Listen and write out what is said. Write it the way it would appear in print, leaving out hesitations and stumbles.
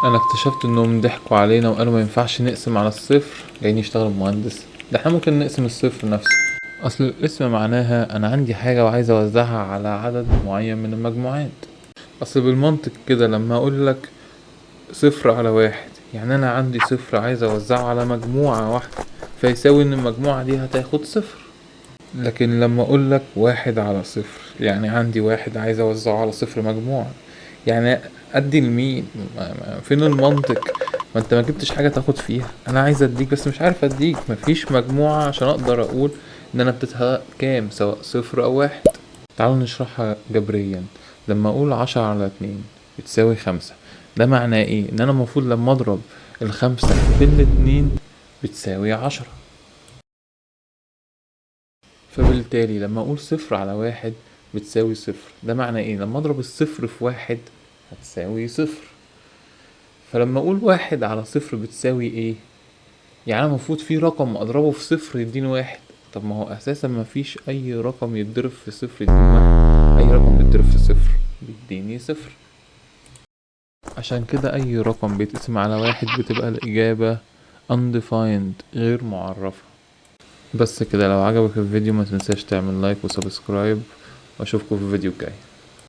انا اكتشفت انهم ضحكوا علينا وقالوا ما ينفعش نقسم على الصفر. جايين يشتغلوا مهندس، ده احنا ممكن نقسم الصفر نفسه. اصل القسمة معناها انا عندي حاجة وعايز اوزعها على عدد معين من المجموعات. اصل بالمنطق كده لما اقول لك 0 على 1، يعني انا عندي 0 عايز اوزعه على مجموعة واحدة، فيساوي ان المجموعة دي هتاخد 0. لكن لما اقول لك 1 على 0، يعني عندي 1 عايز اوزعه على 0 مجموعة، يعني ادي لمين؟ فين المنطق؟ ما انت ما جبتش حاجة تاخد فيها. انا عايز اديك بس مش عارف اديك، مفيش مجموعة عشان اقدر اقول ان انا اديتها كام، سواء 0 او 1. تعالوا نشرحها جبريا. لما اقول 10 على 2 بتساوي 5، ده معناه ايه؟ ان انا المفروض لما اضرب ال5 في الاتنين بتساوي 10. فبالتالي لما اقول 0 على 1 بتساوي 0، ده معناه ايه؟ لما اضرب الصفر في 1 هتساوي 0. فلما اقول 1 على 0 بتساوي ايه؟ يعني انا المفروض في رقم اضربه في 0 يديني 1. طب ما هو اساسا ما فيش اي رقم يتضرب في 0 يديني 1، اي رقم بيتضرب في 0 بيديني 0. عشان كده اي رقم بيتقسم على 1 بتبقى الاجابة undefined، غير معرفة. بس كده. لو عجبك الفيديو ما تنساش تعمل like و subscribe، واشوفكم في الفيديو الجاي.